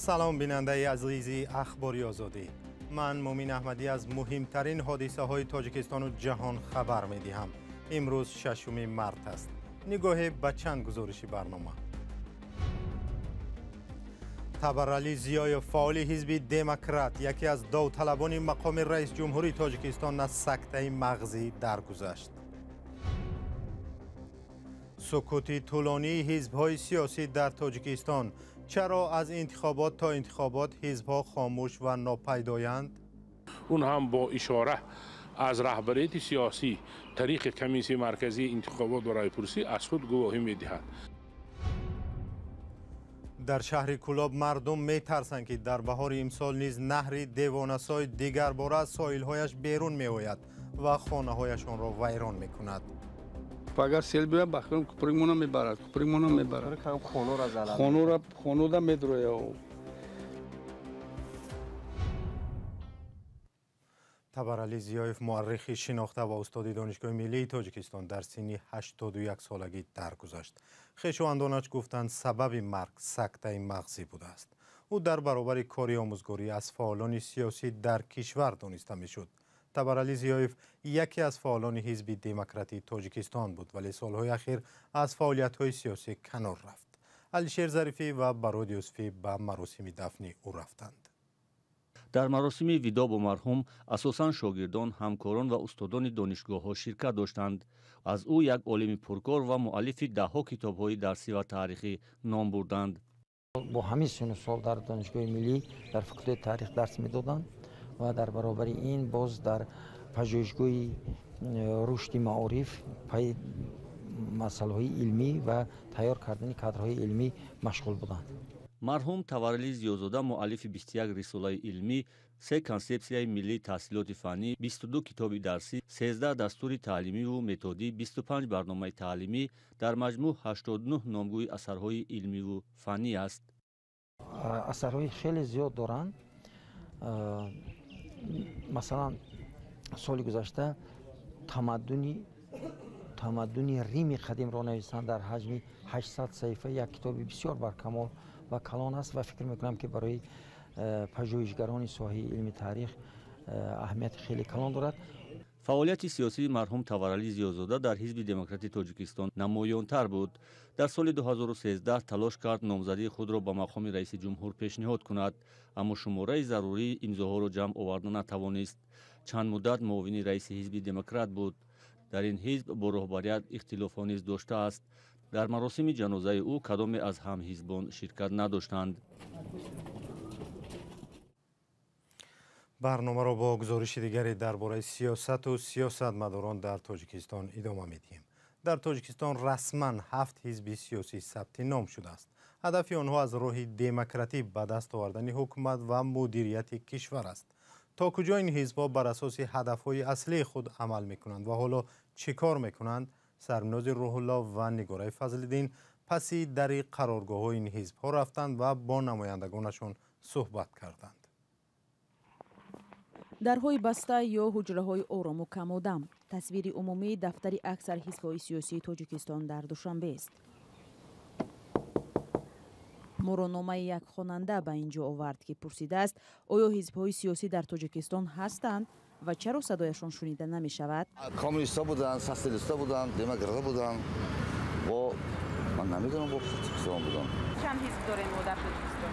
Салом, бинандаи азизи Ахбори Озодӣ. Ман Мумин Аҳмадӣ аз муҳимтарин ҳодисаҳои Тоҷикистону ҷаҳон хабар медиҳам. Имрӯз 6 март аст. Нигоҳе ба чанд гузориши барнома. Табаралӣ Зиёев, фаъоли ҳизби Демократ, яке аз довталабони мақоми раис ҷумҳурии Тоҷикистон аз сактаи мағзӣ даргузашт. Сукути тӯлонии ҳизбҳои сиёсӣ дар Тоҷикистон. Чаро аз интихобот то интихобот ҳизбҳо хомӯш ва нопайдоянд? Он ҳам бо ишора аз раҳбарияти сиёсӣ тариқи комиссияи марказии интихобот ва райпурсӣ аз худ гувоҳӣ медиҳад. Дар шаҳри Кӯлоб мардум метарсанд, ки дар баҳори имсол низ наҳри Девонасой дигарбора аз соҳилҳояш берун меояд ва хонаҳояшонро вайрон мекунад. Агар сел биёяд, бахтон куприкмона мебарад, куприкмона мебарад. Хонура хонуда медрояд. Табаралӣ Зиёев, муаррихи шинохта ва устоди Донишгоҳи миллии Тоҷикистон, дар синни 81 солагӣ даргузашт. Хешовандонаш гуфтанд, сабаби марг сактаи мағзӣ будааст. Ӯ дар баробари кори омӯзгорӣ аз фаъолони сиёсӣ дар кишвар дониста мешуд. Табаралӣ Зиёев яке аз фаъолони ҳизби Демократии Тоҷикистон буд, вале солҳои ахир аз фаъолиятҳои сиёсӣ канор рафт. Алишер Зарифӣ ва Барод Юсуфӣ ба маросими дафни ӯ рафтанд. Дар маросими видо бо марҳум асосан шогирдон, ҳамкорон ва устодони донишгоҳҳо ширкат доштанд. Аз ӯ як олими пуркор ва муаллифи даҳҳо китобҳои дарсӣ ва таърихӣ ном бурданд. Бо ҳамин сину сол дар Донишгоҳи миллӣ дар факултети таърих дарс медоданд ва дар баробари ин боз дар пажӯҳишгоҳи рушди маориф пайи масъалаҳои илмӣ ва тайёр кардани кадрҳои илмӣ машғул буданд. Марҳум Таваралӣ Зиёзода муаллифи 21 рисолаи илмӣ, 3 консепсияи миллии таҳсилоти фаннӣ, 22 китоби дарсӣ, 13 дастури таълимиву методӣ, 25 барномаи таълимӣ, дар маҷмӯъ 89 номгӯи асарҳои илмиву фаннӣ аст. Асарҳои хеле зиёд доранд. Масалан, соли гузашта тамаддуни Рими қадимро нависанд дар ҳаҷми 800 саҳифа, як китоби бисёр баркамол ва калон аст ва фикр мекунам, ки барои пажӯҳишгарони соҳаи илми таърих аҳамияти хеле калон дорад. Фаъолияти сиёсии марҳум Таваралӣ Зиёзода дар ҳизби Демократии Тоҷикистон намоёнтар буд. Дар соли 2013 талош кард номзадии худро ба мақоми раиси ҷумҳур пешниҳод кунад, аммо шумораи зарурии имзоҳоро ҷамъ оварда натавонист. Чанд муддат муовини раиси ҳизби Демократ буд. Дар ин ҳизб бо роҳбарият ихтилофҳо низ доштааст. Дар маросими ҷанозаи ӯ кадоме аз ҳамҳизбон ширкат надоштанд. Барномаро бо гузориши дигаре дар бораи сиёсату сиёсатмадорон дар Тоҷикистон идома медиҳем. Дар Тоҷикистон расман 7 ҳизби сиёсӣ сабти ном шудааст. Ҳадафи онҳо аз роҳи демократӣ ба даст овардани ҳукумат ва мудирияти кишвар аст. То куҷо ин ҳизбҳо бар асоси ҳадафҳои аслии худ амал мекунанд ва ҳоло чӣ кор мекунанд? Сарнози Рӯҳулло ва Нигораи Фазлиддин паси дари қароргоҳҳои ин ҳизбҳо рафтанд ва бо намояндагонашон суҳбат карданд. Дарҳои баста ё ҳуҷраҳои орому камодам тасвири умумии дафтари аксар ҳизбҳои сиёсии Тоҷикистон дар Душанбест. Моро номаи як хонанда ба ин ҷо овард, ки пурсидааст, оё ҳизбҳои сиёсӣ дар Тоҷикистон ҳастанд ва чаро садояшон шунида намешавад? Коммунистҳо буданд, социалистҳо буданд, демократҳо буданд. Бо ман намедонам, бо кисон буданд. Чанд ҳизб дорем мо дар Тоҷикистон?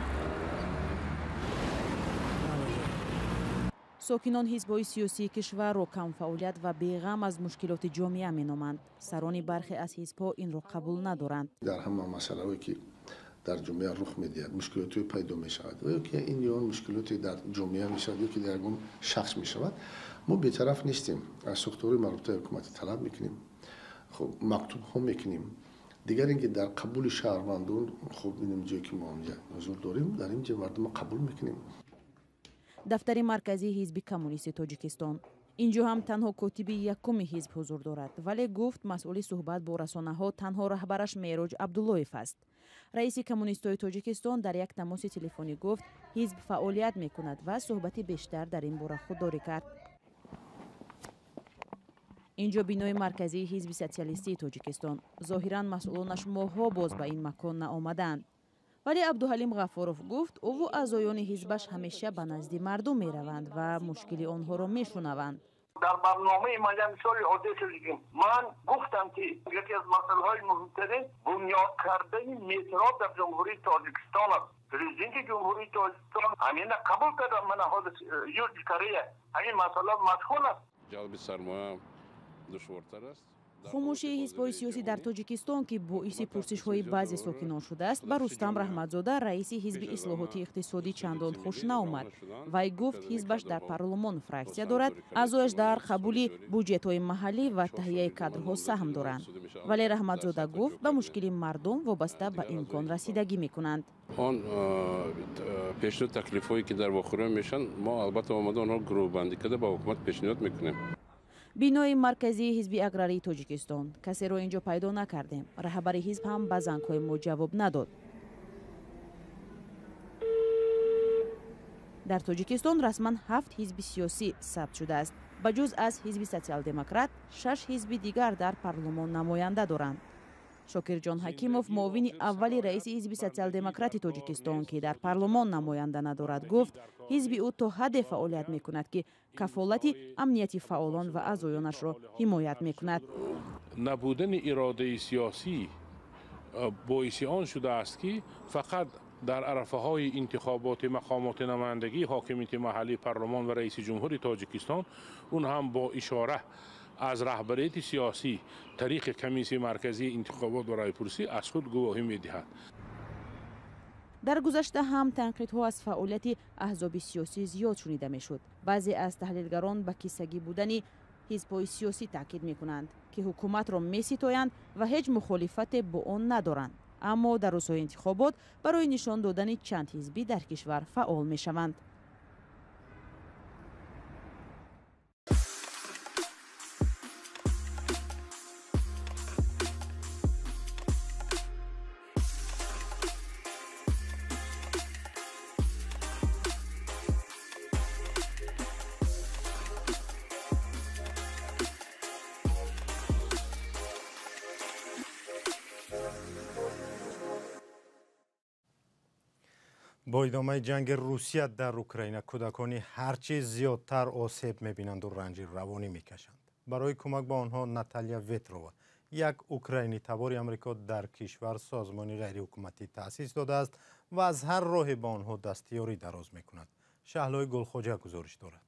Сокинон ҳизбҳои сиёсии кишварро камфаъолият ва беғам аз мушкилоти ҷомеа меноманд. Сарони бархе аз ҳизбҳо инро қабул надоранд. Дар ҳама масъалаҳое ки дар ҷомеа рух медиҳад, мушкилотҳое пайдо мешавад, ё ки ин ё он мушкилоте дар ҷомеа мешавад, ё ки дар ягон шахс мешавад, мо бетараф нестем. Аз сохторҳои марбутаи ҳукуматӣ талаб мекунем, хуб мактубҳо мекунем. Дигар ин ки дар қабули шаҳрвандон, хуб ин ҷое ки мо онҷа ҳузур дорем, дар ин ҷо мардумро қабул мекунем. Дафтари марказии ҳизби коммунисти Тоҷикистон. Инҷо ҳам танҳо котиби якуми ҳизб ҳузур дорад, вале гуфт масъули суҳбат бо расонаҳо танҳо раҳбараш Мероҷ Абдуллоев аст. Раиси коммунистои Тоҷикистон дар як тамоси телефонӣ гуфт, ҳизб фаъолият мекунад ва суҳбати бештар дар ин бора худдорӣ кард. Инҷо бинои марказии ҳизби социалистии Тоҷикистон. Зоҳиран масъулонаш моҳҳо боз ба ин макон наомаданд. Вале Абдуҳалим Ғафуров гуфт, ӯву аъзоёни ҳизбаш ҳамеша ба назди мардум мераванд ва мушкили онҳоро мешунаванд. Дар барномаи ман мисоли оддӣ ман гуфтам, ки яке аз масъалаҳои муҳимтарин бунёд кардани метро дар Ҷумҳурии Тоҷикистон аст. Президенти Ҷумҳурии Тоҷикистон ҳамина қабул кардам. Мана ҳозир Южный Корея ҳамин масъала машғул аст. Ҷалби сармоя душвортар аст. Хомӯшии ҳизбҳои сиёсӣ дар Тоҷикистон, ки боиси пурсишҳои баъзе сокинон шудааст, ба Рустам Раҳматзода, раиси ҳизби ислоҳоти иқтисодӣ, чандон хуш наомад. Вай гуфт, ҳизбаш дар парлумон фраксия дорад, аъзояш дар қабули буҷетҳои маҳаллӣ ва таҳияи кадрҳо саҳм доранд. Вале Раҳматзода гуфт, ба мушкили мардум вобаста ба имкон расидагӣ мекунанд. Он пешниҳод таклифҳое, ки дар вохӯриҳо мешаванд, мо албатта омада онҳо гурӯҳбандӣ карда ба ҳукумат пешниҳод мекунем. Бинои марказии ҳизби аграрии Тоҷикистон. Касеро ин ҷо пайдо накардем. Раҳбари ҳизб ҳам ба зангҳои мо ҷавоб надод. Дар Тоҷикистон расман 7 ҳизби сиёсӣ сабт шудааст. Ба ҷуз аз ҳизби социал-демократ, 6 ҳизби дигар дар парлумон намоянда доранд. Шокирҷон Ҳакимов, муовини аввали раиси ҳизби социал-демократи Тоҷикистон, ки дар парлумон намоянда надорад, гуфт, ҳизби ӯ то ҳадде фаъолият мекунад, ки кафолати амнияти фаъолон ва аъзоёнашро ҳимоят мекунад. Набудани иродаи сиёсӣ боиси он шудааст, ки фақат дар арафаҳои интихоботи мақомоти намояндагӣ, ҳокимияти маҳаллӣ, парлумон ва раиси ҷумҳури Тоҷикистон, он ҳам бо ишора аз раҳбарияти сиёсӣ тариқи комиссияи марказии интихобот ва райпурсӣ аз худ гувоҳӣ медиҳад. Дар гузашта ҳам танқидҳо аз фаъолияти аҳзоби сиёсӣ зиёд шунида мешуд. Баъзе аз таҳлилгарон ба кисагӣ будани ҳизбҳои сиёсӣ таъкид мекунанд, ки ҳукуматро меситоянд ва ҳеҷ мухолифате бо он надоранд, аммо дар рӯзҳои интихобот барои нишон додани чанд ҳизбӣ дар кишвар фаъол мешаванд. Бо идомаи ҷанги Русия дар Украина кӯдакони ҳарчи зиёдтар осеб мебинанду ранҷи равонӣ мекашанд. Барои кӯмак ба онҳо Наталия Ветрова, як украинӣ табори Амрико, дар кишвар созмони ғайриҳукуматӣ таъсис додааст ва аз ҳар роҳе ба онҳо дастёрӣ дароз мекунад. Шаҳлои Гулхоҷа гузориш дорад.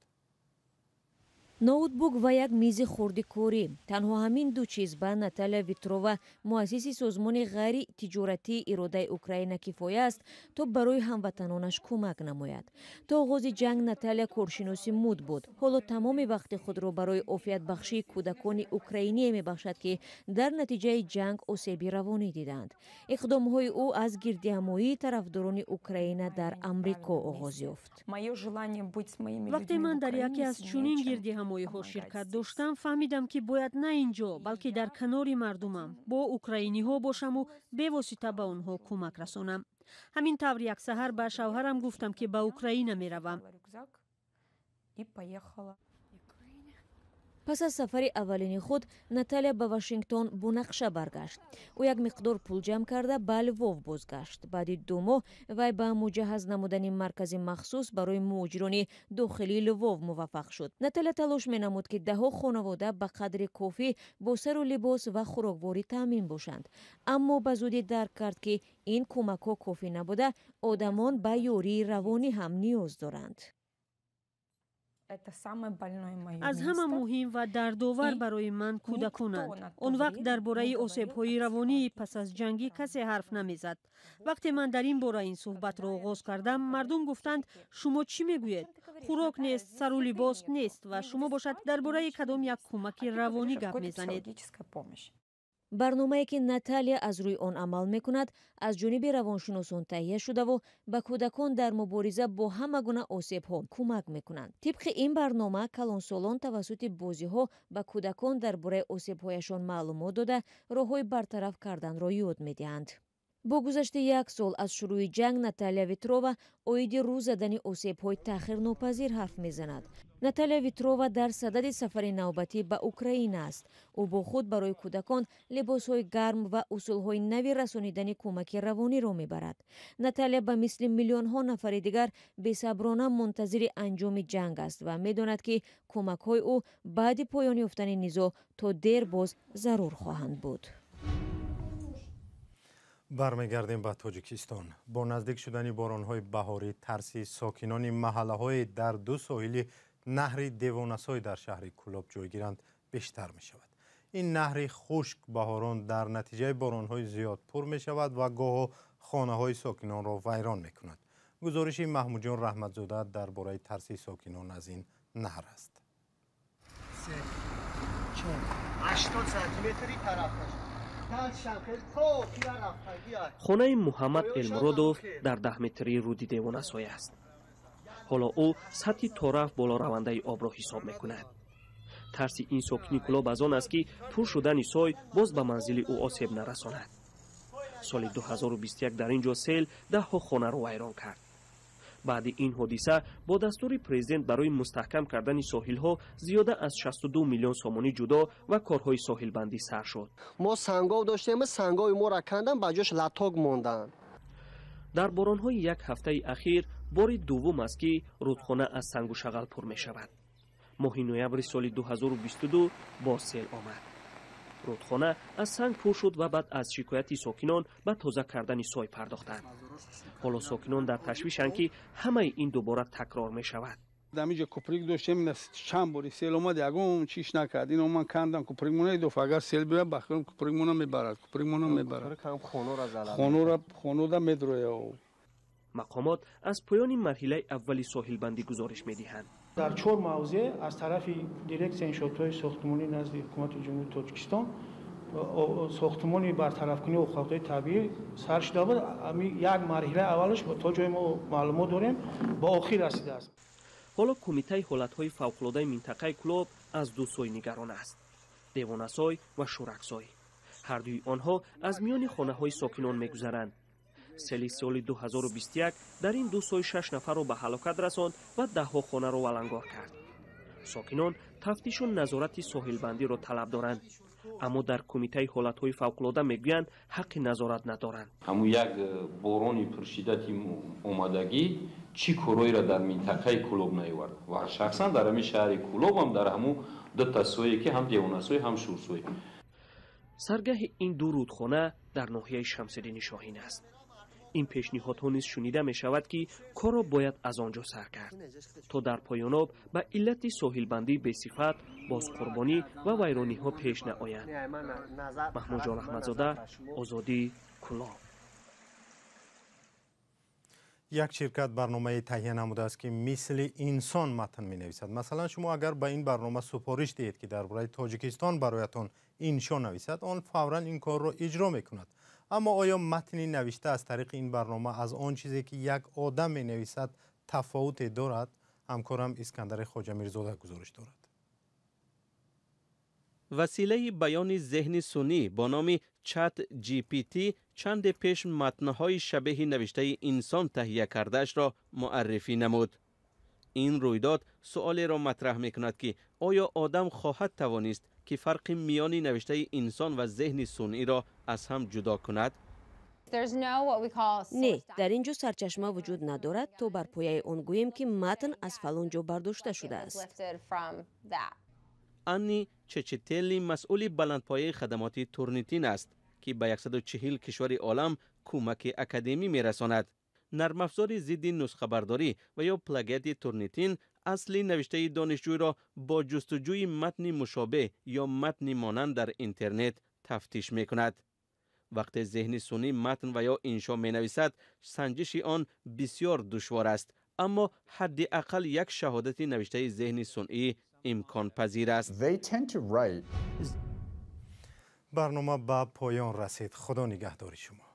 Ноутбук ва як мизи хурди корӣ. Танҳо ҳамин ду чиз ба Наталия Ветрова, муассиси созмони ғайритиҷоратии иродаи Украина, кифоя аст, то барои ҳамватанонаш кӯмак намояд. То оғози ҷанг Наталия коршиноси муд буд. Ҳоло тамоми вақти худро барои офиятбахшии кӯдакони украиние мебахшад, ки дар натиҷаи ҷанг осеби равонӣ диданд. Иқдомҳои ӯ аз гирдиҳамоии тарафдорони Украина дар Амрико оғоз ёфт. Вақте ман дар яке аз чунин гирдиҳамоиҳо ширкат доштам, фаҳмидам, ки бояд на ин ҷо, балки дар канори мардумам бо украиниҳо бошаму бевосита ба онҳо кӯмак расонам. Ҳамин тавр як саҳар ба шавҳарам гуфтам, ки ба Украина меравам. Пас аз сафари аввалини худ Наталия ба Вашингтон бо нақша баргашт. Ӯ як миқдор пул ҷамъ карда ба Лвов бозгашт. Баъди 2 моҳ вай ба муҷаҳҳаз намудани маркази махсус барои муҳоҷирони дохилии Лвов муваффақ шуд. Наталия талош менамуд, ки даҳҳо хонавода ба қадри кофӣ бо сару либос ва хӯрокворӣ таъмин бошанд. Аммо ба зудӣ дарк кард, ки ин кӯмакҳо кофӣ набуда, одамон ба ёрии равонӣ ҳам ниёз доранд. Аз ҳама муҳим ва дардовар барои ман кӯдаконанд. Он вақт дар бораи осебҳои равонии пас аз ҷангӣ касе ҳарф намезад. Вақте ман дар ин бора ин суҳбатро оғоз кардам, мардум гуфтанд: шумо чӣ мегӯед? Хӯрок нест, сару либос нест ва шумо бошад дар бораи кадом як кӯмаки равонӣ гап мезанед. Барномае, ки Наталия аз рӯи он амал мекунад, аз ҷониби равоншиносон таҳия шудаву ба кӯдакон дар мубориза бо ҳама гуна осебҳо кӯмак мекунанд. Тибқи ин барнома калонсолон тавассути бозиҳо ба кӯдакон дар бораи осебҳояшон маълумот дода, роҳҳои бартараф карданро ёд медиҳанд. Бо гузашти як сол аз шурӯи ҷанг, Наталия Ветрова оиди рӯ задани осебҳои таъхирнопазир ҳарф мезанад. Наталия Ветрова дар садади сафари навбатӣ ба Украина аст. Ӯ бо худ барои кӯдакон либосҳои гарм ва усулҳои нави расонидани кӯмаки равониро мебарад. Наталия ба мисли миллионҳо нафари дигар бесаброна мунтазири анҷоми ҷанг аст ва медонад, ки кӯмакҳои ӯ баъди поён ёфтани низоъ то дер боз зарур хоҳанд буд. Бармегардем ба Тоҷикистон. Бо наздик шудани боронҳои баҳорӣ, тарси сокинони маҳаллаҳое дар ду соҳили наҳри Девонасой дар шаҳри Кӯлоб ҷойгиранд бештар мешавад. Ин наҳри хушк баҳорон дар натиҷаи боронҳои зиёд пур мешавад ва гоҳо хонаҳои сокинонро вайрон мекунад. Гузориши Маҳмудҷон Раҳматзода дар бораи тарси сокинон аз ин наҳр аст. 80 сантиметри тарафаш. Хонаи Муҳаммад Элмуродов дар 10 метрии руди Девонасой аст. Ҳоло ӯ сатҳи тораф болоравандаи обро ҳисоб мекунад. Тарси ин сокини Кӯлоб аз он аст, ки пур шудани сой боз ба манзили ӯ осеб нарасонад. Соли 2021 дар ин ҷо сел даҳҳо хонаро вайрон кард. Баъди ин ҳодиса бо дастури президент барои мустаҳкам кардани соҳилҳо зиёда аз 62 миллион сомонӣ ҷудо ва корҳои соҳилбандӣ сар шуд. Мо сангов доштем, сангови моро канданд, ба ҷош латок монданд. Дар боронҳои як ҳафтаи ахир бори дуввум аст, ки рудхона аз сангу шағал пур мешавад. Моҳи ноябри соли 2022 боз сел омад. Рудхона аз санг пур шуд ва баъд аз шикояти сокинон ба тоза кардани сой пардохтанд. Ҳоло сокинон дар ташвишанд, ки ҳамаи ин дубора такрор мешавад. Дар инҷо куприк доштем, чанд бори сел омад, ягон чиш накард. Ино ман кандам куприкмона, идоф агар сел биёяд, ба хиром куприкмона мебарад, куприкмона мебарад. Хонода медрояд. Мақомот аз поёни марҳилаи аввали соҳилбандӣ гузориш медиҳанд. Дар 4 мавзеъ аз тарафи дирексияи иншоотҳои сохтмонӣ назди ҳукумати Ҷумҳурии Тоҷикистон сохтмони бартарафкунии оқибатҳои табиӣ сар шуда буд. Як марҳилаи аввалаш то ҷое мо маълумот дорем ба охир расидааст. Ҳоло кумитаи ҳолатҳои фавқулодаи минтақаи Кӯлоб аз ду сой нигарон аст: Девонасой ва Шӯраксой. Ҳардуи онҳо аз миёни хонаҳои сокинон мегузаранд. Сели соли 2021 дар ин ду сой 6 нафарро ба ҳалокат расонд ва даҳҳо хонаро валангор кард. Сокинон тафтишу назорати соҳилбандиро талаб доранд, аммо дар кумитаи ҳолатҳои фавқулода мегӯянд, ҳаққи назорат надоранд. Ҳамун як борони пуршиддати омадагӣ чӣ корҳоеро дар минтақаи Кӯлоб наовард ва шахсан дар ҳамин шаҳри Кӯлоб ҳам дар ҳамун дута сое, ки ҳам Девонасой, ҳам Шӯрсой. Саргаҳи ин ду рудхона дар ноҳияи Шамсиддини Шоҳин аст. Ин пешниҳодҳо низ шунида мешавад, ки корро бояд аз он ҷо сар кард, то дар поёноб ба иллати соҳилбандии бесифат боз қурбонӣ ва вайрониҳо пеш наоянд. Маҳмудҷон Раҳматзода, Озодӣ, Кӯлоб. Як ширкат барномаи таҳия намудааст, ки мисли инсон матн менависад. Масалан, шумо агар ба ин барнома супориш диҳед, ки дар бораи Тоҷикистон бароятон иншо нависад, он фавран ин корро иҷро мекунад. Аммо оё матни навишта аз тариқи ин барнома аз он чизе, ки як одам менависад, тафовуте дорад? Ҳамкорам Искандари Хоҷамирзода гузориш дорад. Василаи баёни зеҳни сунъӣ бо номи Чат GPT чанде пеш матнҳои шабеҳи навиштаи инсон таҳия кардаашро муаррифӣ намуд. Ин рӯйдод суолеро матраҳ мекунад, ки оё одам хоҳад тавонист, ки фарқи миёни навиштаи инсон ва зеҳни сунъиро аз ҳам ҷудо кунад? Не, дар ин ҷо сарчашма вуҷуд надорад, то бар пояи он гӯем, ки матн аз фалон ҷо бардошта шудааст. Анни Чечетелли масъули баландпояи хадамоти Турнитин аст, ки ба 140 кишвари олам кӯмаки академӣ мерасонад. Нармафзори зидди нусхабардорӣ ва ё плагиати Турнитин асли навиштаи донишҷӯйро бо ҷустуҷӯи матни мушобеҳ ё матни монанд дар интернет тафтиш мекунад. Вақте зеҳни сунъӣ матн ва ё иншо менависад, санҷиши он бисёр душвор аст, аммо ҳадди ақал як шаҳодати навиштаи зеҳни сунъӣ имконпазир аст. Барнома ба поён расид. Худо нигаҳдори шумо.